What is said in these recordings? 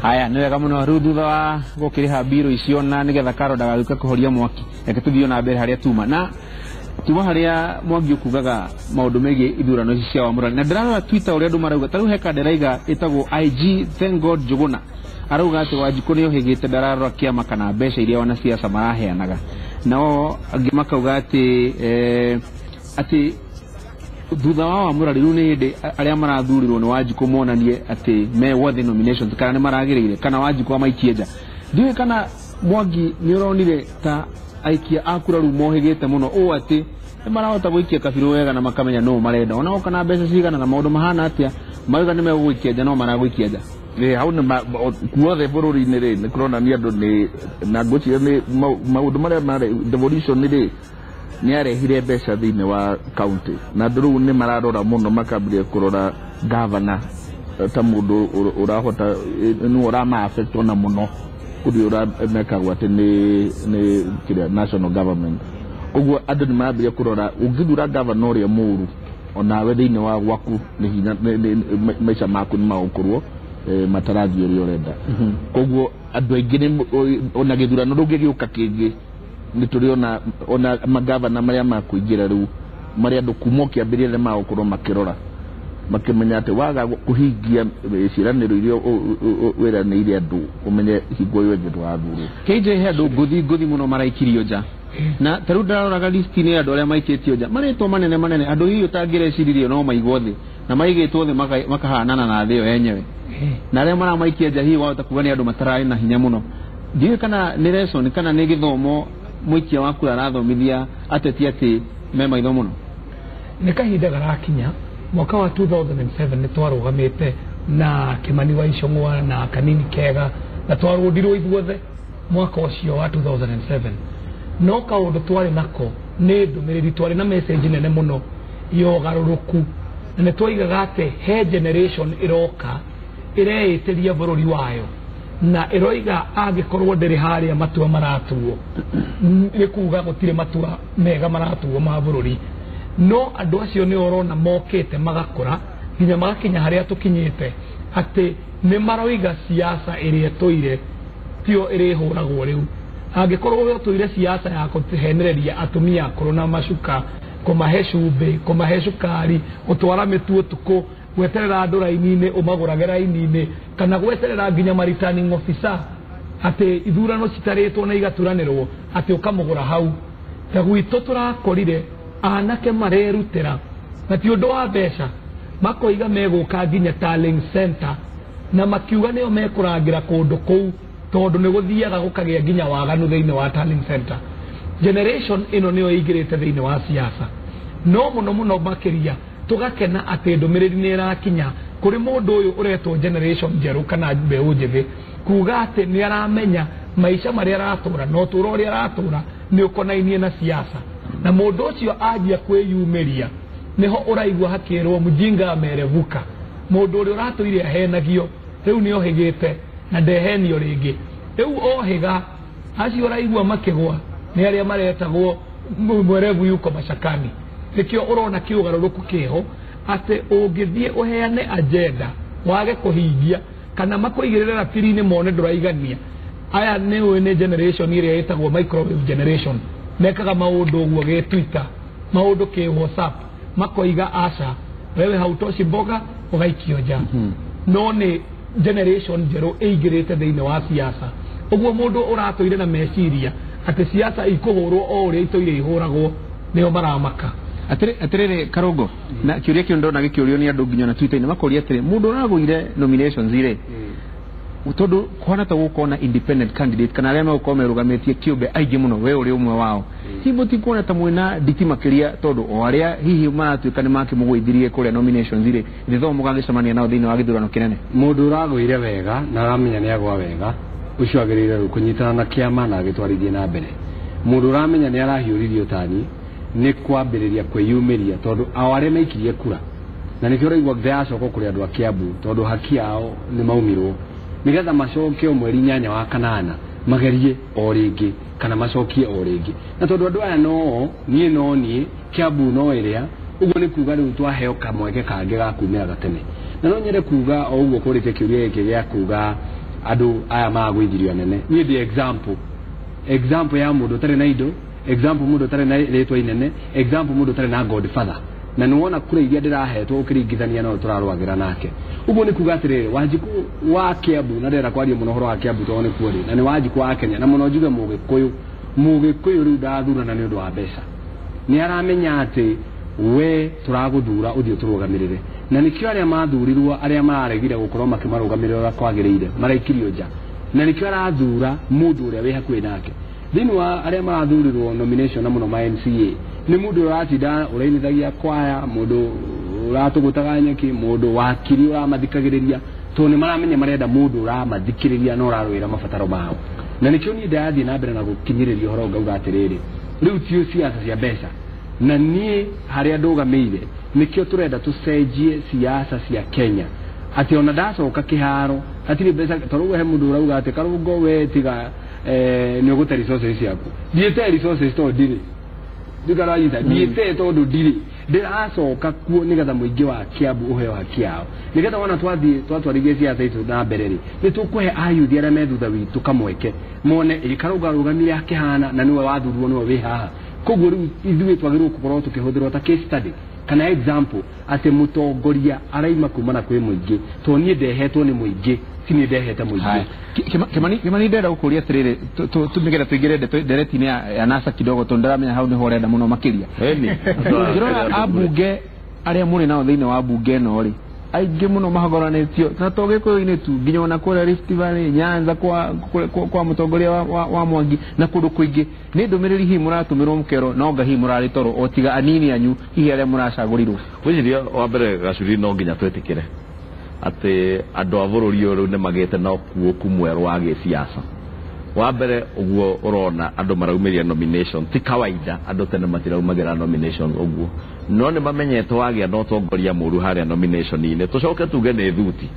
Haya, nĩ wega mũno. Rĩu thutha wa gũkĩrĩha mbirũ icio na nĩgetha karo ndagagĩũke kũhoria mwaki, reke tũthiĩ na mbere harĩa tuma na tuma harĩa Mwangi ũkugaga maũndũ megiĩ ithurano ici cia wamũrani. Na ndĩrarora Twitter ũrĩa andũ marauga, ta rĩu he kandĩraiga ĩtagwo IG Thank God Njũgũna, arauga atĩ Wanjikũ nĩ ohĩgĩte, ndararora kĩama kana mbeca iria wanasiasa maraheanaga. Nao angĩ makauga atĩ atĩ thutha wa wamũrani rĩu nĩ hĩndĩ arĩa marathurirwo nĩ Wanjikũ monanie atĩ me worthy nominations, kana nĩ maragĩrĩire, kana Wanjikũ amaikie nja. Ndiũĩ kana Mwangi nĩ ũronire ta aikia a kura rĩu mohĩgĩte mũno ũũ atĩ nĩ marahota gũikia kabirũ wega na makamenya nũ marenda, ona oka na mbeca cigana na maũndũ mahana atĩa, marauga nĩ megũgũikia nja, no maragũikia nja. Ĩ hau nĩ kuothe bũrũri-inĩ rĩ, nĩ kũronania andũ nĩ na ngwĩciria nĩ maũndũ marĩa marĩ devolution rĩ, nĩ arehire mbeca thĩinĩ wa county, na andũ rĩu nĩ mararora mũno, makambĩrĩria kũrora gavana ta mũndũ ũrahota nĩ ũrama affect ona mũno kũrĩ ũrĩa mekagwo atĩ nĩ kĩrĩa national government. Koguo andũ nĩ marambĩrĩria kũrora ũngĩthura gavana ũrĩa mũru, onawe thĩinĩ wa gwaku nĩ hinya maica maku nĩ magũkorwo matarathiĩ ũrĩa ũrenda. Koguo andũ aingĩ nĩ ona gĩthurano rũngĩgĩũka kĩngĩ, nĩ tũrĩona ona magavana marĩa makũingĩra rĩu, marĩa andũ kuma ũkĩambĩrĩria nĩ magũkorwo makĩrora, makĩmenya atĩ waga kũhingia ciĩranĩro iria wĩranĩire andũ, ũmenye hingo ĩyo ĩngĩ ndũgathurwo. KJ, he andũ ngũthi ngũthi mũno maraikirio nja, na ta rĩu ndaroraga listi-inĩ ya andũ arĩa maikĩtio nja, marĩtwa manene manene, andũ hihi ũtangĩreciririe no maigwo thĩ, na maigĩtwo thĩ makahanana na thĩ ĩyo yenyewe, na arĩa maramaikia nja hihi wahota kuga nĩ andũ matararĩ na hinya mũno. Ndiũĩ kana nĩ lesson kana nĩ gĩthomo mũikia wa kura arathomithia ateti atĩ me maitho mũno. Nĩ kahinda garakinya. Mwaka wa 2007 nĩ twarũgamĩte na Kimani wa Ichung'wa na Kanini Kega, na twarũndirwo ithuothe mwaka ũcio wa 2007. No kaũndũ twarĩ nako nĩ ndũmĩrĩri, twarĩ na message nene mũno ya ũgarũrũku, na nĩ twaigaga atĩ he generation ĩroka ĩreĩtĩria bũrũri wayo, na ĩroiga angĩkorwo ndĩrĩ harĩa matua maratuo, nĩ kuga gũtirĩ matua mega maratuo ma bũrũri. No andũ acio nĩ ũrona mokĩte magakũra nginya magakinya harĩa tũkinyĩte atĩ nĩ maroiga siasa ĩrĩa ĩtũire tio ĩrĩhũragwo rĩu. Angĩkorwo we ũtũire siasa ya kũhenereria atumia akũrũ na macuka, kũmahe cumbĩ, kũmahe cukari, gũtwara mĩtu ũtukũ, gweterera andũ raini-inĩ ũmagũrage raini-inĩ, kana gweterera nginya ma returning officer atĩ ithurano citarĩtwo na igaturanĩrwo atĩ ũkamũgũra hau, ta gwitũ tũrakorire anake marerutĩra na ti ũndũ wa mbeca, makoiga megũka nginya tallying center, na makiuga nĩo mekũrangĩra kũndũ kũu tondũ nĩ gũthiaga gũkagĩa nginya waganu thĩinĩ wa tallying center. Generation ĩno nĩyo ĩingĩrĩte thĩinĩ wa siasa, no mũno mũno makĩria tũgakena atĩ ndũmĩrĩri nĩ ĩrakinya kũrĩ mũndũ ũyũ ũretwo generation njerũ kana mbeũ njĩthĩ, kuga atĩ nĩ aramenya maica marĩa aratũra na ũtũũro ũrĩa aratũra nĩ ũkonainie na siasa, na mũndũ ũcio anjia kwĩyumĩria nĩho ũraigua hakĩrwo mjinga amerevuka. Mũndũ ũrĩa ũratũire ahenagio rĩu nĩ ohĩgĩte na ndehenio rĩngĩ. Rĩu ohĩga acio ũraigua makĩgwa nĩ arĩa maretagwo mwerevu yuko mashakani. Nĩkĩo ũrona kĩũgarũrũku kĩho atĩ ũngĩthiĩ ũheane agenda wage kũhingia kana makũigĩrĩre ratiri-inĩ mone ndũraigania. Aya nĩ ũĩ nĩ generation ĩrĩa ĩtagwo microwave generation, mekaga maũndũ ũguo gĩ Twitter, maũndũ kĩ WhatsApp, makoiga aca wewe hautoshi mboga, ũgaikio nja. No nĩ generation njerũ ĩingĩrĩte thĩinĩ wa siasa, ũguo mũndũ ũratũire na meciria atĩ siasa ikũhũrwo o ũrĩa itũire ihũragwo nĩo maramaka. Atĩrĩrĩ Karũngo, na kĩũria kĩu ndona gĩkĩũrio nĩ andũ nginya na Twitter-inĩ, makoria atĩrĩ, mũndũ ũragũire nominations rĩ, tondũ kũhana ta gũkorwo na independent candidate kana arĩa megũkorwo merũgamĩtie kĩũmbe aingĩ mũno, we ũrĩ ũmwe wao, hihi mũtikuona ta mwĩna nditi makĩria, tondũ o arĩa hihi maratuĩka nĩ makĩmũgũithirie kũrĩa nominations rĩ, githĩ mũgagĩcemania nao thĩinĩ wa gĩthurano kĩnene? Mũndũ ũragũire wega na aramenya nĩ agwa wega, ũcio agĩrĩire rĩu kũnyitana na kĩama na agĩtwarithie na mbere. Mũndũ ũramenya nĩ arahiũririo tani nĩ kwambĩrĩria kwĩyumĩria, tondũ ao arĩa maikirie kura, na nĩkĩo ũraigua ndĩracoka kũrĩ andũ a Kiambu, tondũ haki yao nĩ maumirwo nĩgetha macoke o mweri 8 wa kanana magerie o rĩngĩ kana macokie o rĩngĩ. Na tondũ andũ aya no niĩ, no niĩ Kiambu no ĩrĩa, ũguo nĩ kuga rĩu twaheo kamweke kangĩ ga kumĩra gatene. Na no nyende kuga o ũguo kũrĩte kĩũria gĩkĩ gĩa kuga Andũ aya magũithirio anene. Niĩ ndĩ example ya mũndũ ũtarĩ na indo, example mũndũ ũtarĩ na rĩtwa inene, example mũndũ ũtarĩ na godfather. Na nĩ wona kura iria ndĩrahetwo ũkĩringithania na ũyũ tũrarũagĩra nake. Ũguo nĩ kuga atĩrĩrĩ, Wanjikũ wa Kiambu, na ndĩrenda kwaria mũno ũhoro wa Kiambu tondũ nĩkuo rĩ, na nĩ Wanjikũ wa Kenya, na mũno njuge Mũgĩkũyũ. Mũgĩkũyũ rĩu ndathurana nĩ ũndũ wa mbeca. Nĩ aramenya atĩ we tũragũthura ũthiĩ ũtũrũgamĩrĩre. Na nĩkĩo arĩa mathurirwo, arĩa mararegire gũkorwo makĩmarũgamĩrĩra ũrĩa kwagĩrĩire, maraikirio nja. Na nĩkĩo arathura mũndũ ũrĩa wĩ hakuhĩ nake. Thĩinĩ wa arĩa marathurirwo nomination na mũno ma MCA, nĩ mũndũ ũratinda ũrainithagia kwaya, mũndũ ũratũgũtaga nyeki, mũndũ wakiri ũramathikagĩrĩria, tondũ nĩ maramenya marenda mũndũ ũramathikĩrĩria na ũrarũĩra mabataro mao. Na nĩkĩo niĩ ndĩrathiĩ na mbere na gũkinyĩrĩria ũhoro ngauga atĩrĩrĩ, rĩu ti siasa cia mbeca. Na niĩ harĩa ndũgamĩire nĩkĩo tũrenda tũcenjie siasa cia Kenya, atĩ ona ndacoka kĩharo hatirĩ mbeca. Tondũ he mũndũ ũrauga atĩ Karũngo we tiga nĩ ũgũte resources ciaku. Ndiĩte resources tondũ ndirĩ, ndikaranyita ndiĩte tondũ ndirĩ, ndĩracoka kuo nĩgetha mũingĩ wa Kiambu ũheo haki yao, nĩgetha wona twathiĩ twatwarithia siasa icio na mbere rĩ, nĩ tũkũhe ayuthi arĩa me thutha witũ kamweke mone ĩ Karũngo arũgamire akĩhana na nĩwe wathurirwo, nĩwe wĩ haha. Koguo rĩu ithuĩ twagĩrĩirwo gũkorwo tũkĩhũthĩrwo ta case study kana example atĩ mũtongoria araima kumana kwĩ mũingĩ, tondũ niĩ ndehetwo nĩ mũingĩ, ti niĩ ndehete mũingĩ. Kimani, ndĩrenda gũkũria atĩrĩrĩ, nĩgetha tũingĩre ndereti-inĩ ya NASA kidogo, tondũ ndĩramenya hau nĩho ũrenda mũno makĩria. Ngĩrora ambunge arĩa mũrĩ nao thĩinĩ wa bunge ĩno rĩ, aingĩ mũno mahogoranĩtio na to Gĩkũyũ-inĩ tu, nginya ona kũrĩa Rift Valley, Nyanza kwa mũtongoria wa Mwangi na kũndũ kũingĩ. Nĩ ndũmĩrĩri hihi mũratũmĩrwo mũkerwo no nga hihi mũrarĩ toro o tiga anini anyu hihi arĩa mũracagũrirwo? Gwĩciria wa mbere Gacuri, no nginya twĩtĩkĩre atĩ andũ a bũrũri ũyũ rĩu nĩ magĩte na ũkuũku mwerũ wa gĩsiasa. Wa mbere ũguo ũrona andũ maraumĩria nomination ti kawaida, andũ tene matiraumagĩra nomination ũguo, no nĩ mamenyete wagĩa na ũtongoria mũru harĩa nomination-inĩ, tũcoke tuge nĩ thuti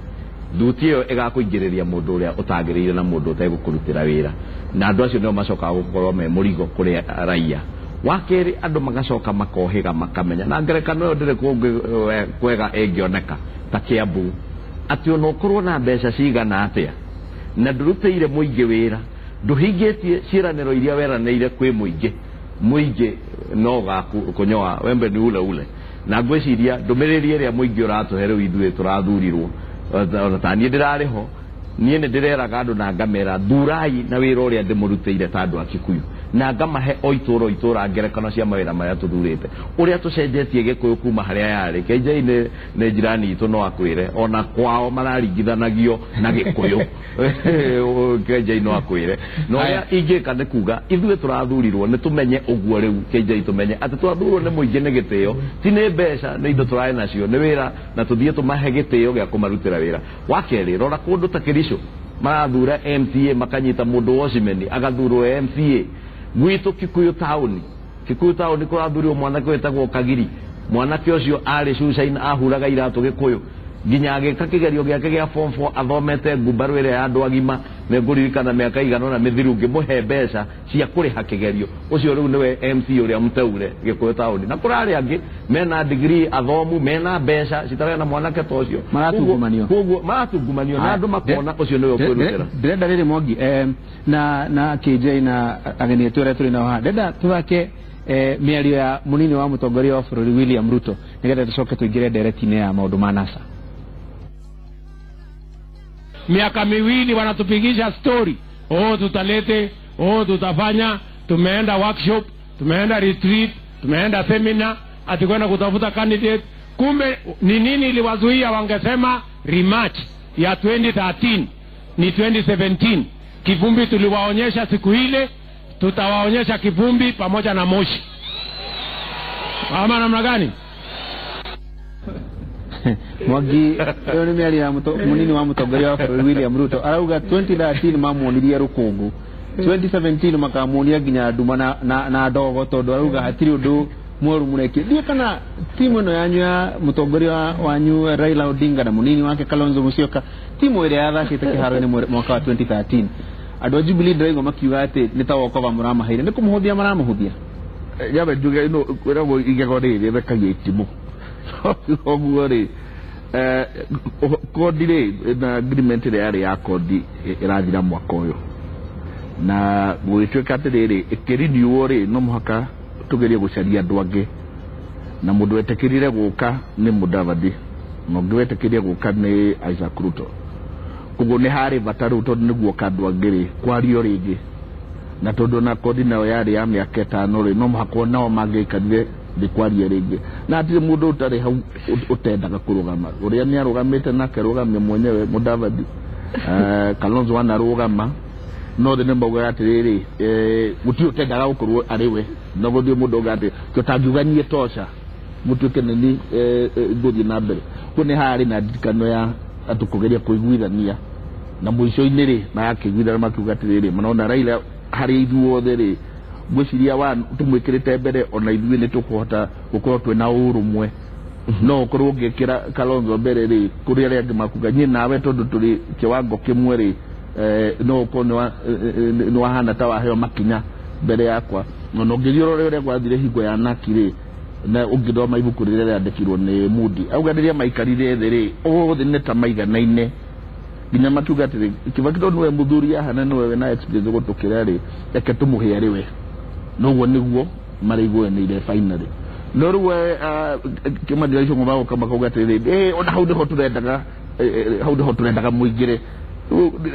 thuti ĩyo ĩgakũingĩrĩria mũndũ ũrĩa ũtagĩrĩire na mũndũ ũtegũkũrutĩra wĩra, na andũ acio nĩo macokaga gũkorwo me mũrigo kũrĩ raia. Wa kerĩ, andũ magacoka makohĩga makamenya, na ngerekano ĩyo ndĩrĩ kũngĩ kwega ĩngĩoneka ta Kiambu, atĩ ona ũkorwo na mbeca cigana atĩa na ndũrutĩire mũingĩ wĩra, ndũhingĩtie ciĩranĩro iria weranĩire kwĩ mũingĩ, mũingĩ no gakũnyoa wembe ni ule ule. Na ngwĩciria ndũmĩrĩri ĩrĩa mũingĩ ũratũhe rĩu ithuĩ tũrathurirwo, ona ta niĩ ndĩrarĩ ho, niĩ nĩ ndĩreraga andũ na ngamera thurai na wĩra ũrĩa ndĩmũrutĩire ta andũ a Kikuyu, na ngamahe o itũra o itũra ngerekano cia mawĩra marĩa tũthurĩte, ũrĩa tũcenjetie Gĩkũyũ kuma harĩa yarĩ. KJ nĩ jirani itũ, no akwĩre ona kwao mararingithanagio na Gĩkũyũ. KJ no akwĩre. No ũrĩa ingĩka nĩ kuga ithuĩ tũrathurirwo nĩ tũmenye ũguo rĩu, KJ, tũmenye atĩ twathurwo nĩ mũingĩ nĩ gĩtĩo, ti nĩ mbeca, nĩ indo tũrarĩ nacio, nĩ wĩra, na tũthiĩ tũmahe gĩtĩo gĩa kũmarutĩra wĩra. Wa kerĩ, rora kũndũ ta Kericho marathura MCA, makanyita mũndũ wocimeni agathurwo MCA. Gwitũ Kikuyu taũni, Kikuyu taũni kũrathurirwo mwanake wĩtagwo Kagiri. Mwanake ũcio arĩ cucainĩ, ahuraga iratũ Gĩkũyũ nginya agĩka kĩgerio gĩake gĩa form 4 athomete ngumbarũ ĩrĩa ya andũ agima. Nĩ ngũririkana mĩaka igana ũna mĩthiru ngĩmũhe mbeca cia kũrĩha kĩgerio. Ũcio rĩu nĩwe MC ũrĩa mũteure Gĩkũyũ taũni, na kũrarĩ angĩ mena degree, athomu, mena mbeca citarĩ na mwanake ta ũcio. Maratungumanio. Koguo maratungumanio na andũ makona ũcio nĩwe ũkwĩrutĩra. Ndĩrenda rĩrĩ Mwangi na KJ na ageni aitũ arĩa tũrĩ nao haha, ndĩrenda tũthake mĩario ya mũnini wa mũtongoria wa bũrũri William Ruto, nĩgetha tũcoke tũingĩre ndereti-inĩ ya maũndũ ma NASA. Miaka miwili wanatupigisha story, oh tutalete, oh tutafanya, tumeenda workshop, tumeenda retreat, tumeenda seminar, ati kwenda kutafuta candidate. Kumbe ni nini iliwazuia? Wangesema rematch ya 2013 ni 2017. Kivumbi tuliwaonyesha siku ile, tutawaonyesha kivumbi pamoja na moshi. Ama namna gani? Mwangi, ĩyo nĩ mĩario ya mũnini wa mũtongoria wa bũrũri William Ruto. Arauga 2013 mamuonirie rũkũngũ, 2017 makamuonia nginya nduma na ndogo, tondũ arauga hatirĩ ũndũ mweru mũrekire. Ndiũĩ kana timu ĩno yanyu ya mũtongoria wanyu Raila Odinga na mũnini wake Kalonzo Musyoka, timu ĩrĩa yathakĩte kĩharo-inĩ mwaka wa 2013, andũ a Jubilee ndĩraigua makiuga atĩ nĩ ta wokova mũramaheire, nĩ kũmũhũthia maramũhũthia. Nyambe njuge ĩno kwĩragwo igego rĩrĩ rĩthekagia itimũ. Ũguo rĩ, Kodi rĩ na agreement ĩrĩa yarĩ ya kodi ĩrathira mwaka ũyũ, na gũgĩtuĩka atĩrĩrĩ, ĩkĩriniuo rĩ, no mũhaka tũgerie gũcaria andũ angĩ, na mũndũ wetĩkĩrire gũka nĩ Mudavadi, na ũngĩ wetĩkĩrire gũka nĩ Isaac Ruto. Koguo nĩ harĩ bata rĩu, tondũ nĩguo ka andũ angĩ rĩ kwario rĩngĩ, na tondũ na kodi nayo yarĩ ya mĩaka 5 rĩ, no mũhaka nao mangĩaikarire thĩ kwaria rĩngĩ, na hatirĩ mũndũ ũtarĩ hau ũtendaga kũrũgama. Ũrĩa nĩ arũgamĩte nake arũgamie mwenyewe Mudavadi, Kalonzo anarũgama, no thĩ nĩ maugaga atĩrĩrĩ, gũtirĩ ũtendaga gũkorwo arĩ we, no gũtirĩ mũndũ uga atĩ tũtangiuga niĩ tosha mũtuĩke nĩ ngũthiĩ na mbere. Koguo nĩ harĩ na ndirikano ya andũ kũgeria kũiguithania, na mũico-inĩ rĩ marakĩiguithana makiuga atĩrĩrĩ, marona Raila harĩ ithuothe rĩ, ngwĩciria wa tũmwĩkĩrĩte mbere ona ithuĩ nĩ tũkũhota gũkorwo twĩna ũrũmwe. No ũkorwo ũngĩkĩra Kalonzo mbere rĩ, kũrĩ arĩa angĩ makuga niĩ nawe tondũ tũrĩ kĩwango kĩmwe rĩ, no ũkorwo nĩ wahana ta waheo makinya mbere yakwa. Na ũngĩthiĩ ũrore ũrĩa gwathire hingo ya Naki rĩ, na ũngĩthoma ibuku rĩrĩa rĩandĩkirwo nĩ Moody, auga rĩrĩa maikarire thĩ rĩ, othe nĩ ta maiganaine, nginya makiuga atĩrĩ, Kibaki tondũ nĩwe mũthuri haha na nĩwe wĩna experience gũtũkĩra rĩ, reke tũmũhe arĩ we. Noguo nĩguo marĩiguanĩire finally. No rĩu Kĩmani wa Ichung'wa magoka makauga atĩrĩrĩ, ona hau nĩho tũrendaga, hau nĩho tũrendaga mũingĩre,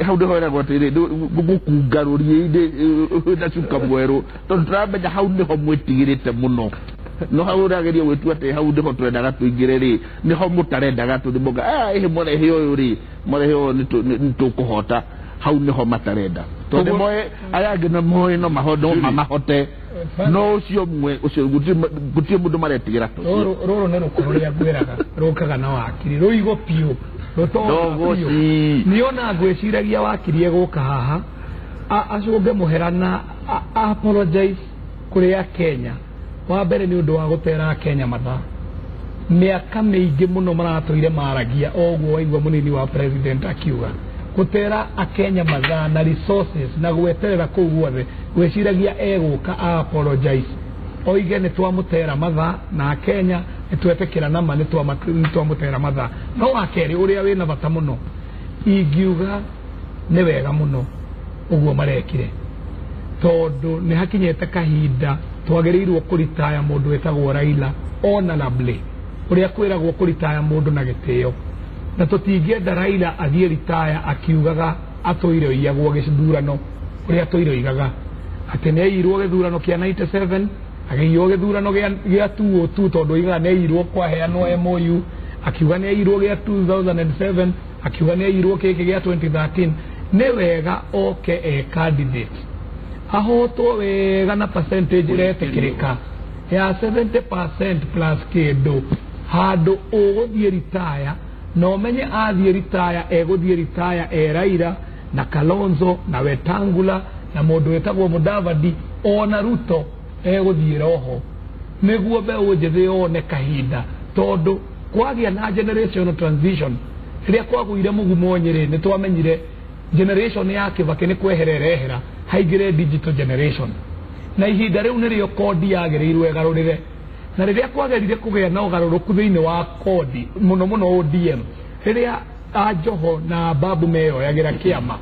hau nĩho ĩragwo atĩrĩrĩ, gũkungarũria-inĩ na cuka mwerũ, tondũ tũramenya hau nĩho mwĩtigĩrĩte mũno. No hau ũrageria gwĩtua atĩ hau nĩho tũrendaga tũingĩre rĩ, nĩho mũtarendaga tũthi mũga, ĩhĩ mũrehe ũyũ rĩ, mũrehe ũyũ nĩ tũkũhota. Hau nĩho matarenda, tondũ moe aya angĩ na moe no mahote, no ũcio mwe ũcio gũtirĩ mũndũ maretigĩra. Rũrũ nĩ rũkũ rũrĩa ngwĩraga rũkaga na wakiri rũigo biũ rũtoga biũ. Niona ngwĩciragia wakiri egũka haha acũnge mũhera na apologize kũrĩ Akenya. Wa mbere nĩ ũndũ wa gũtera Akenya mathaa, mĩaka mĩingĩ mũno maratũire maragia o ũguo waigua mũnini wa president akiuga gũtera Akenya mathaa na resources na gweterera kũu guothe. Gwĩciragia egũka apologize oige nĩ twamũtera mathaa na Akenya nĩ twetĩkĩra nama nĩ twamũtera mathaa. No wa kerĩ ũrĩa wĩna bata mũno ingiuga nĩ wega mũno ũguo marekire, tondũ nĩ hakinyĩte kahinda twagĩrĩirwo kũritaya mũndũ wĩtagwo Raila honorably, ũrĩa kwĩragwo kũritaya mũndũ na gĩtĩo, na tũtingĩenda Raila athiĩ ritaya akiugaga atũire oiyagwo gĩthurano ũrĩa atũire oigaga atĩ nĩ aiyirwo gĩthurano kĩa 97, akĩiywo gĩthurano gĩa 2002 tondũ oigaga nĩ aiyirwo kwaheanwo MOU, akiuga nĩ aiyirwo gĩa 2007, akiuga nĩ aiyirwo gĩkĩ gĩa 2013. Nĩ wega oke e candidate ahotwo wega na percentage ĩretĩkĩrĩka ya 70% plus kĩndũ, handũ ũgũthiĩ ritaya na ũmenye athiĩ ritaya egũthiĩ ritaya e Raila na Kalonzo na Wetangula na mũndũ wĩtagwo Mudavadi ona Ruto egũthiĩ roho, nĩguo mbeũ njĩthĩ yone kahinda, tondũ kwagĩa na generational transition. Rĩrĩa kwagũire mũgumo Nyĩrĩ nĩ twamenyire generation ya Kibaki nĩ kwehera ĩrehera haingĩre digital generation, na ihinda rĩu nĩrĩo kodi yagĩrĩirwo ĩgarũrĩre. Na rĩrĩa kwagerire kũgĩa na ũgarũrũku thĩinĩ wa kodi mũno mũno ODM, rĩrĩa Ajoho na Babu meyoyagĩra kĩama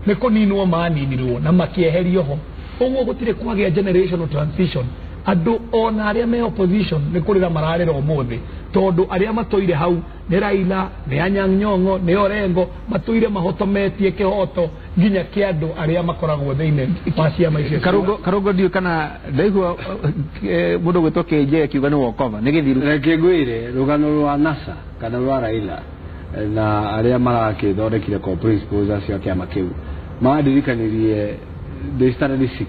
nĩ kũninwo maninirwo na makĩeherio ho, ũguo gũtirĩ kwagĩa generational transition. Andũ ona arĩa me opposition nĩ kũrĩra mararĩra ũmũthĩ, tondũ arĩa matũire hau nĩ Raila, nĩ Anyang' Nyong'o, nĩ Orengo, matũire mahotometie kĩhoto nginya kĩa andũ arĩa makoragwo thĩinĩ wa ciama icio. Karũngo ndiũĩ kana ndaigua mũndũ gwĩtwo KJ akiuga nĩ walkover nĩ gĩthiru. Reke ngwĩre rũgano rwa NASA kana rwa Raila na arĩa marakĩthondekire core principles acio a kĩama kĩu mandirikanirie the standard 6.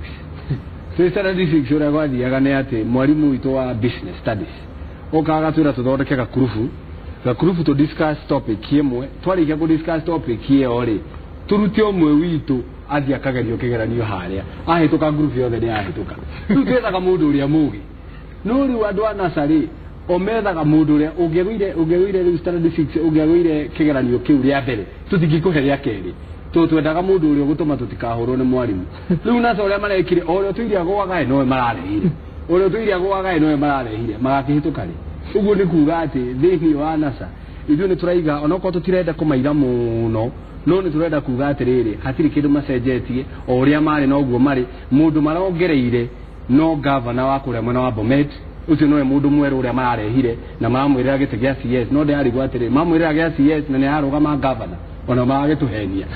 So standard 6 ũrĩa gwathiaga nĩ atĩ mwarimũ witũ wa business studies okaga gatwĩra tũthondeke gakurubu tũ discuss topic ĩmwe, twarĩkia kũ discuss topic ĩyo rĩ, tũrute ũmwe witũ athiĩ akagerio kĩgeranio harĩa ahĩtũka ngurubu yothe nĩ ahĩtũka. Rĩu twethaga mũndũ ũrĩa mũgĩ, no rĩu andũ a NASA rĩ o methaga mũndũ ũrĩa ũngĩagũire rĩu standard 6 ũngĩagũire kĩgeranio kĩu rĩa mbere tũtingĩkũhe rĩa kerĩ, tondũ twendaga mũndũ ũrĩa ũgũtũma tũtikahũrwo nĩ mwarimũ. Rĩu NASA ũrĩa marekire o ũrĩa tũire agũaga nowe mararehire, ũrĩa tũire agũaga nowe mararehire, magakĩhĩtũka rĩ. Ũguo nĩ kuga atĩ thĩinĩ wa NASA Ithuĩ nĩ tũraiga onokorwo tũtirenda kũmaira mũno, no nĩ tũrenda kuga atĩrĩrĩ, hatirĩ kĩndũ macenjetie, o ũrĩa marĩ noguo marĩ. Mũndũ marongereire no gavana wa kũrĩa mwena wa Bomet, ũcio nowe mũndũ mwerũ ũrĩa mararehire na maramwĩrĩra gĩtĩ gĩa CS, no ndĩrarigwo atĩrĩ, mamwĩrĩra gĩa CS na nĩ ararũgama gavana, ona maragĩtũhenia.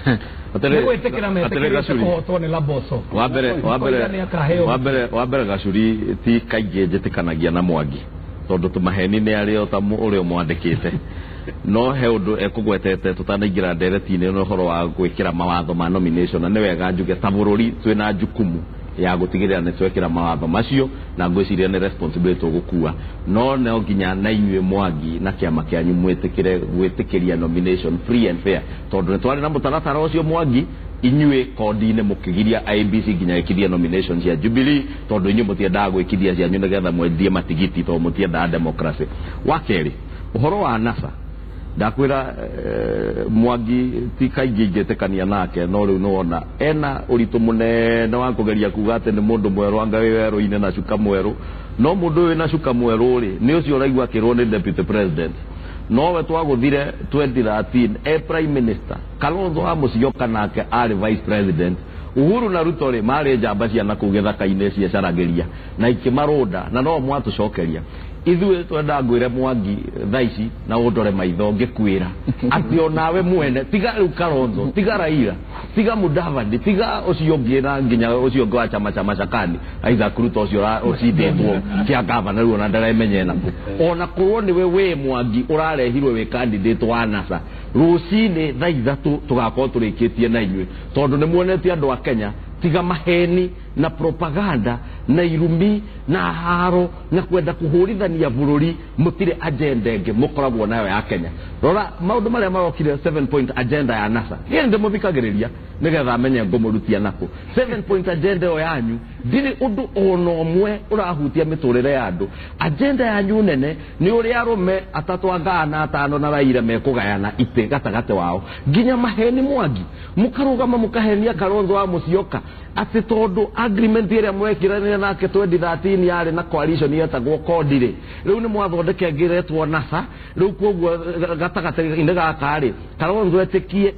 Nĩ gwĩtĩkĩra metĩkĩrĩte kũhotwo nĩ Laboso. Wa mbere Gacuri ti kaingĩ njĩtĩkanagia na Mwangi tondũ tũmaheni nĩ arĩ o ta ũrĩa mwandĩkĩte, no he ũndũ ekũgwetete tũtanaingĩra ndereti-inĩ nĩ ũhoro wa gwĩkĩra mawatho ma nomination, na nĩ wega njuge ta bũrũri twĩna jukumu ya gũtigĩrĩra nĩ twekĩra mawatho macio, na ngwĩciria nĩ responsibility tũgũkua, no no nginya na inyuĩ Mwangi na kĩama kĩanyu mwĩtĩkĩre gwĩtĩkĩria nomination free and fair, tondũ nĩ twarĩ na mũtaratara ũcio Mwangi, inyuĩ kondi-inĩ mũkĩgiria IEBC nginya ĩkithie nomination cia Jubilee, tondũ inyuĩ mũtiendaga gwĩkithia cianyu nĩgetha mwendie matigiti, tondũ mũtiendaga democracy. Wa kerĩ, ũhoro wa NASA ndakwĩra Mwangi ti kaingĩ ingĩtĩkania nake, no rĩu nĩwona ena ũritũ mũnene wa kũgeria kuga atĩ nĩ mũndũ mwerũ anga wĩ werũ-inĩ na cuka mwerũ, no mũndũ ũyũ wĩna cuka mwerũ rĩ nĩ ũcio ũraigua akĩrwo nĩ deputy president, nowe twagũthire 2013 e prime minister, Kalonzo wa Musyoka nake arĩ vice president, Uhuru na Ruto rĩ marĩ njamba cia nakũu gĩthaka-inĩ ciacaragĩria na ikĩmarũnda, na no mwatũcokeria. Ithuĩ twenda ngwĩre Mwangi thaa ici na ũndore maitho ngĩkwĩra atĩ onawe mwene tiga rĩu Kalonzo, tiga Raila, tiga Mudavadi, tiga ũcio ũngĩ na nginya ũcio ũngĩ wa chama cha Mashakani Isaac Ruto ũcio ũcindĩtwo kĩa gavana rĩu ona ndaremenye nakũ, ona korwo nĩwe wĩ Mwangi ũrarehirwo wĩ candidate wa NASA, rũcinĩ thaa 3 tũgakorwo tũrĩkĩtie na inyuĩ, tondũ nĩ muonetie andũ a Kenya tiga maheni na propaganda na irumi na haro na kwenda kuhurithania bururi, mutire agenda ĩngĩ mũkoragwo nayo ya Kenya. Rora maũndũ marĩa marokire 7 point agenda ya NASA, niĩ ndĩmũthikagĩrĩria nĩgetha amenye ngũmũrutia nakũ. 7 point agenda ĩyo yanyu ndirĩ ũndũ ona ũmwe ũrahutia mĩtũrĩre ya andũ. Agenda yanyu nene nĩ ũrĩa arũme atatũ anga na atano na Raila mekũgayana itĩ gatagatĩ wao, nginya maheni Mwangi mũkarũgama mũkahenia Kalonzo wa Musyoka atĩ tondũ agreement ĩrĩa mwekĩranire nake 2013 yarĩ na coalition yetagwo CORD rĩ, rĩu nĩ mwathondeka ĩngĩ ĩretwo NASA, rĩu koguo gatagatĩ-inĩ gaka rĩ Kalonzo etĩkie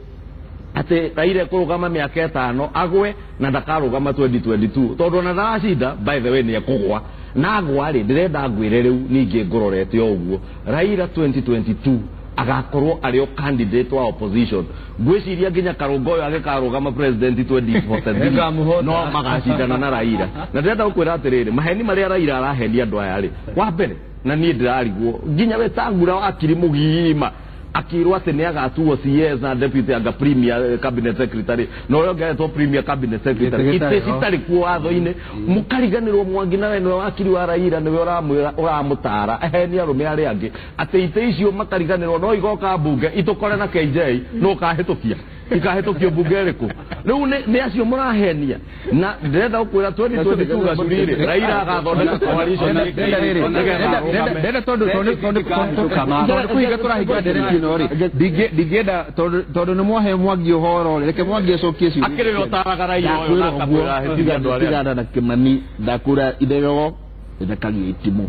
atĩ Raila ekũrũgama mĩaka 5 agwe na ndakarũgama 2022 tondũ ona ndaracinda, by the way nĩ ekũgwa, na agwa rĩ ndĩrenda ngwĩre rĩu ningĩ ngũrorete o ũguo Raila 2022 agakorwo arĩ o candidate wa opposition. Ngwĩciria nginya Karũngo ũyũ agĩkarũgama president 2043 no magacindana na Raila. Na ndĩrenda gũkwĩra atĩrĩrĩ, maheni marĩa Raila arahenia andũ aya rĩ, wa mbere na niĩ ndĩrarigwo nginya Wetangula wakiri mũgima akirwo atĩ nĩ agatuo CS na deputy anga premier cabinet secretary, no ũrĩa ũngĩ agetwo premier cabinet secretary, itĩ citarĩ kuo watho-inĩ. Mũkariganĩrwo Mwangi nawe nĩwe wakiri wa Raila, nĩwe ũramwĩra ũramũtara ahenie arũme arĩa angĩ atĩ itĩ icio makariganĩrwo no igoka mbunge itũkore na KJ no ũkahĩtũkia ikahĩtũkio mbunge ĩrĩkũ. Rĩu nĩ acio mũrahenia, na ndĩrenda gũkwĩra 2022 Gacuri rĩ Raila agathondeka coalition ndĩrenda tondũ kũhinga tũrahinga ndereti ĩno rĩ, ndingĩenda tondũ nĩ mwahe Mwangi ũhoro rĩ, reke Mwangi acokie ciũria. Akĩrĩ we ũtaraga Raila ũyũ na akamwĩra ahĩtithie andũ arĩa tigana na Kimani, ndakũra itherero ithekagia itimũ.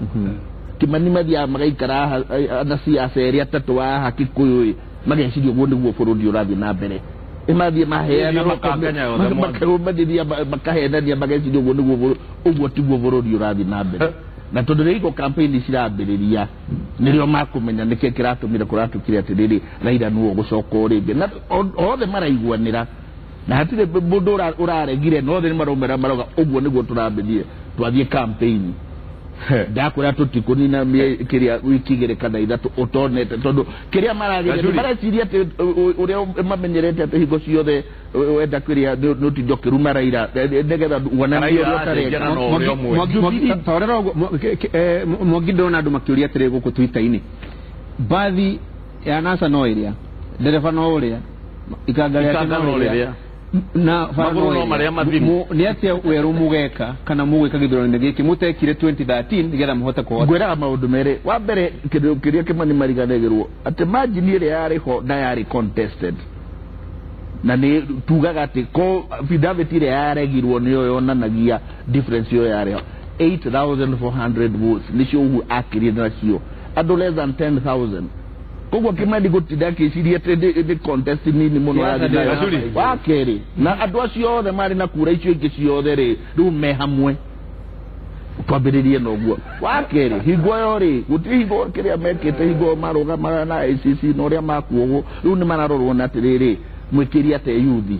Kimani mathiaga magaikara haha na ciaca erĩ atatũ haha Kikuyu ĩ, mageciria ũguo nĩguo bũrũri ũrathiĩ na mbere. Mathiĩ maheana makarũmanĩria makahenania mageciria ũguo nĩguo ũguo tiguo bũrũri ũrathiĩ na mbere. Na tondũ rĩu iko campaign cirambĩrĩria nĩrĩo makũmenya nĩkĩ kĩratũmire kũratukire atĩrĩrĩ Raila nĩwe ũgũcoka o rĩngĩ, na othe maraiguanĩra na hatirĩ mũndũ ũraregire, na othe nĩ maraumĩra marauga ũguo nĩguo tũrambĩrĩrie twathiĩ campaign. Ndakwĩra tũtikũnina kĩrĩa wiki 2 kana 3 ũtonete, tondũ kĩrĩa marageria mareciria atĩ ũrĩa mamenyerete atĩ hingo ciothe wenda kĩrĩa nĩ ũtinda ũkĩruma Raila nĩgetha wonanie ũrĩa ũtareka. Taũrera ũguo Mwangi, ndĩrona andũ makĩũria atĩrĩ gũkũ Twitter-inĩ, bathi ya NASA no ĩrĩa, ndereba no ũrĩa, ikanga rĩake no rĩrĩa, na magũrũ no marĩa mathimu. Nĩ atĩa werũ mũgeka kana mũgwĩka gĩthurano-inĩ gĩkĩ mũtekire 2013 nĩgetha mũhote kũhota? Ngwĩraga maũndũ merĩ. Wa mbere kĩndũ kĩrĩa Kimani mariganagĩrwo atĩ margin ĩrĩa yarĩ ho na yarĩ contested, na nĩ tugaga atĩ ko affidavit ĩrĩa yaregirwo nĩyo yonanagia difference ĩyo yarĩ ho 8400 votes nĩcio Uhuru akĩrire nacio, andũ less than 10,000 Koguo Kimani gũtinda akĩciria atĩ nĩ contest nini mũno yathi wa kerĩ na andũ acio othe marĩ na kura icio ingĩ ciothe rĩ rĩu me hamwe twambĩrĩrie na ũguo. Wa kerĩ hingo ĩyo rĩ gũtirĩ hingo kĩrĩa mekĩte hingo marũgamaga na ICC na ũrĩa makuogwo rĩu nĩ mararorwo na atĩrĩrĩ mwĩkĩri atĩa yuthi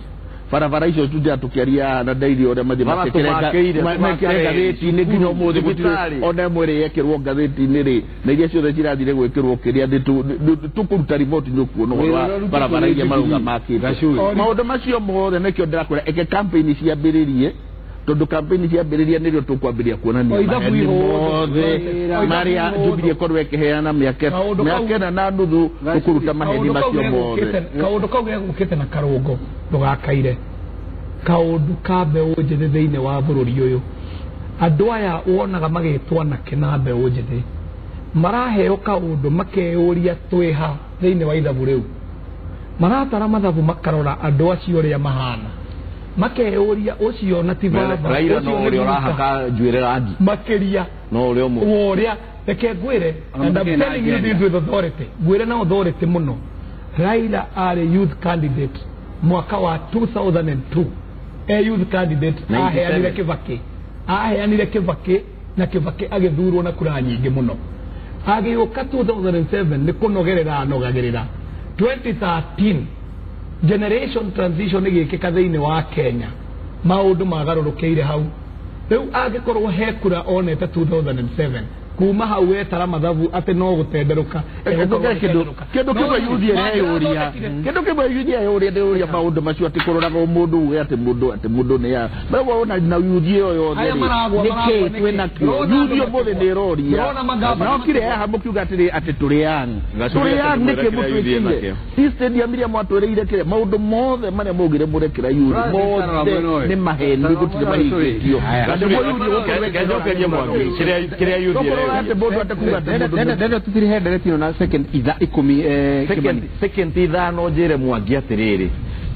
barabara icio tujya tukiaria na ndairi ũrĩa mathiĩ mekĩre ngathĩti-inĩ nginya ũmũthĩ gũtirĩ ona ĩmwe ĩrĩa yekĩrwo ngathĩti-inĩ rĩ na iria ciothe cirathire gwĩkĩrwo kĩrĩa tũkũruta riboti nĩ ũkuona ũhoro wa barabara iria marauga makĩte. Maũndũ macio mothe nĩkĩo ndĩrakwĩra eke campaign ciambĩrĩrie tondũ campaign ciambĩrĩria nĩrĩo tũkwambĩrĩria kuonania maheni mothe marĩa Jubilee ĩkorwo ĩkĩheana mĩaka ĩna na nuthu tũkũruta maheni macio mothe. Kaũndũ kau gegũkĩte na karũngo ndũgakaire kaũndũ ka mbeũ njĩthĩ thĩinĩ wa bũrũri ũyũ. Andũ aya wonaga magĩtwo anake na mbeũ njĩthĩ maraheo kaũndũ makeyũria twĩha thĩinĩ wa ithabu rĩu maratara mathabu makarora andũ acio ũrĩa mahana makeyũria ũcio na ti baba Raila no ũrĩa ũrahaka njuĩrĩ rangi makĩria no ũrĩa ũmwe ũrĩa reke ngwĩre and I'm telling you this with authority ngwĩre na authority mũno. Raila arĩ youth candidate mwaka wa 2002 e youth candidate aheanire Kibaki na Kibaki agĩthurwo na kura nyingĩ mũno. Agĩũka 2007 nĩ kũnogerera anogagĩrĩra. 2013 generation transition ĩgĩkĩka thĩinĩ wa Kenya maũndũ magarũrũkĩire hau. Rĩu angĩkorwo he kura onete 2007 kuma hau wetara mathabu atĩ no gũtenderũka kĩndũ kĩmwe yuthi ĩreyũria kĩndũ kĩmwe yuthi ĩreyũria ndĩrũria maũndũ macio atĩ kũroraga mũndũ uge atĩ mũndũ nĩ ya wona na yuthi ĩyo yothe nĩkĩ twĩnakĩo yuthi ũmũthĩ nĩ ĩroria no kire haha mũkiuga atĩrĩ atĩ tũrĩ young nĩkĩ mũtwĩkire ti stadium iria mwatwĩrĩire kĩrĩa maũndũ mothe marĩa maugire mũrekĩra yuthi mothe nĩ maheni gũtirĩ mahingĩtio. Kĩrĩa yuthi ndenda tutiri henderetio na second ithaa ikũmi second ithano njĩre Mwangi atĩrĩrĩ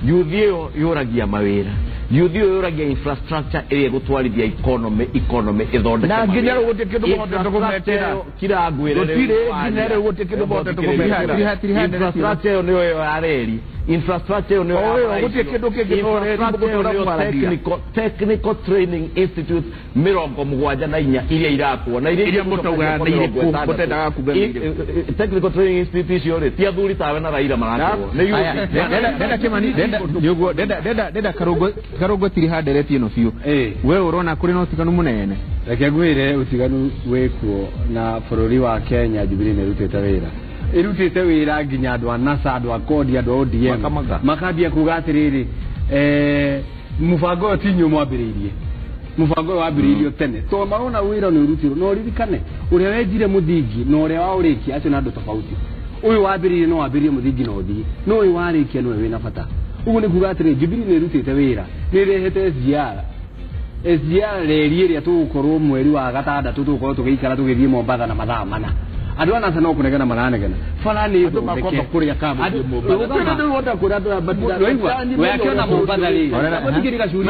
yuthi ĩyo yũragia mawĩra yuthi ĩyo yũragia infrastructure ĩrĩa ĩgũtwarithia economy ĩthondeke na nginya rĩu gũtirĩ kĩndũ mũhotete kũmekĩra kira ngwĩre gũtirĩ nginya rĩu gũtirĩ kĩndũ mũhotete kũmekĩra infrastructure ĩyo nĩyo ĩyo ya reri infrastructure ĩyo nĩyo ya gũtirĩ kĩndũ kĩngĩ technical training institute 74 iria irakwo na iria mũtaugaga nĩ irĩkũ mũtendaga kuga nĩ irĩkũ technical training institute icio rĩ ti athuri tawe na Raila marakwo nĩ yuthi. Ndenda Kimani ndenda nĩguo ndenda karũngo tiri handereti ĩno biũ we ũrona kũrĩ na ũtiganu mũnene. Reke ngwĩre ũtiganu wĩkuo na bũrũri wa Kenya Jubilee nĩ ĩrutĩte wĩra ĩrutĩte wĩra nginya andũ a NASA andũ a kodi andũ a ODM makambia kuga atĩrĩrĩ mũbango ũyũ ti inyuĩ mwambĩrĩirie mũbango ũyũ wambĩrĩirio tene tondũ marona wĩra nĩ ũrutirwo na ũririkane ũrĩa wenjire mũthingi na ũrĩa waũrĩkia acio nĩ andũ tofauti. Ũyũ wambĩrĩirie no wambĩrĩrie mũthingi na ũthiĩ no ũyũ warĩkia nĩwe wĩna bata. Ũguo nĩ kuga atĩrĩ Jubilee nĩ ĩrutĩte wĩra nĩ ĩrehete SGR reri ĩrĩa tũgũkorwo mweri wa gatandatũ tũgũkorwo tũgĩikara tũgĩthiĩ Mombatha na mathaa mana andũ a NASA no kũnegena maranegena bara nĩ thondeke kũrĩa ka we akĩona Mombatha rĩ gũtikĩrĩ gacuri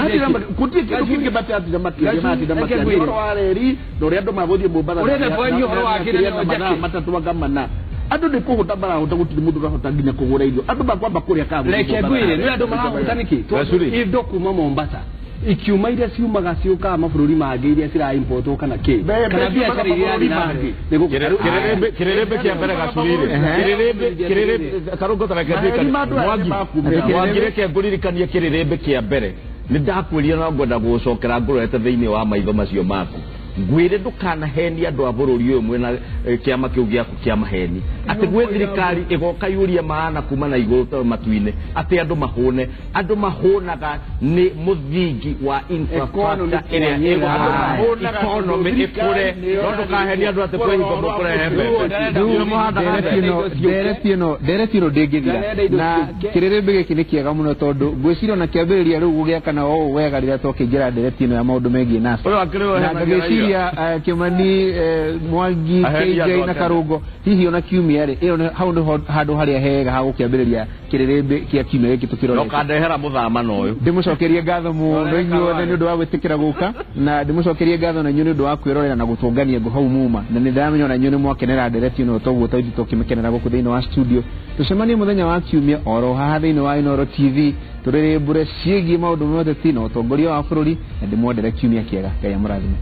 gũtirĩ kĩndũ kĩngĩ matatinda makĩria matinda makĩria ũhoro wa reri na ũrĩa andũ magũthiĩ Mombatha ũrenda kwaria ũhoro wa kĩrĩa na mathaa matatũ anga mana andũ nĩ kũhũta marahũta gũtirĩ mũndũ ũrahota nginya kũgũra irio andũ makwamba kũrĩa ka reke ngwĩre nĩ andũ marahũta nĩkĩ tondũ indo kuma Mombasa ikiuma iria ciumaga ciũkaga mabũrũri mangĩ iria cira importwo kana kĩ kana biacara iria irathiĩ na mbere kĩrĩrĩmbĩ kĩa mbere gacuri-rĩ kĩrĩrĩmbĩ karũngo ta reke Mwangi reke ngũririkanie kĩrĩrĩmbĩ kĩa mbere nĩ ndakwĩrire no ngwenda gũgũcokera ngũrorete thĩinĩ wa maitho macio maku ngwĩre ndũkanahenie andũ a bũrũri ũyũ mwĩna kĩama kĩu gĩaku kĩa maheni atĩ gwĩ thirikari ĩgoka yũrie maana kuma na igũrũ ta matu-inĩ atĩ andũ mahũne andũ mahũnaga nĩ mũthingi wa infrastructure ĩrĩa ĩgũtũma economy ĩkũre no ndũkahenie andũ atĩ kwĩ hingo mũkũrehe mbembe ndereti ĩno ndĩngĩthira na kĩrĩrĩmbĩ gĩkĩ nĩ kĩega mũno tondũ ngwĩciria ona kĩambĩrĩria rĩu gũgĩakana o ũũ wega rĩrĩa twakĩingĩra ndereti ĩno ya maũndũ megiĩ NASA na ngagĩciria Kimani Mwangi KJ na Karungo Hihi ona kiumia rĩ, ĩyo hau nĩho handũ harĩa hega ha gũkĩambĩrĩria kĩrĩrĩmbĩ kĩa kiumia gĩkĩ tũkĩrorete. Ndũkandehera mũthamano ũyũ. Ndĩmũcokerie ngatho mũno inyuothe nĩ ũndũ wa gwĩtĩkĩra gũka, na ndĩmũcokerie ngatho na inyuĩ nĩ ũndũ wa kwĩrorera na gũtũngania ngũ hau muma, na nĩ ndĩramenya ona inyuĩ nĩ mwakenera ndereti ĩno toguo ta ithuĩ tũkĩmĩkenera gũkũ thĩinĩ wa studio. Tũcemanie mũthenya wa kiumia oro haha thĩinĩ wa Inooro TV, tũrĩrĩmbũre ciĩgiĩ maũndũ ma ũteti na ũtongoria wa bũrũri, na ndĩmwendere kiumia kĩega. Ngai amũrathime.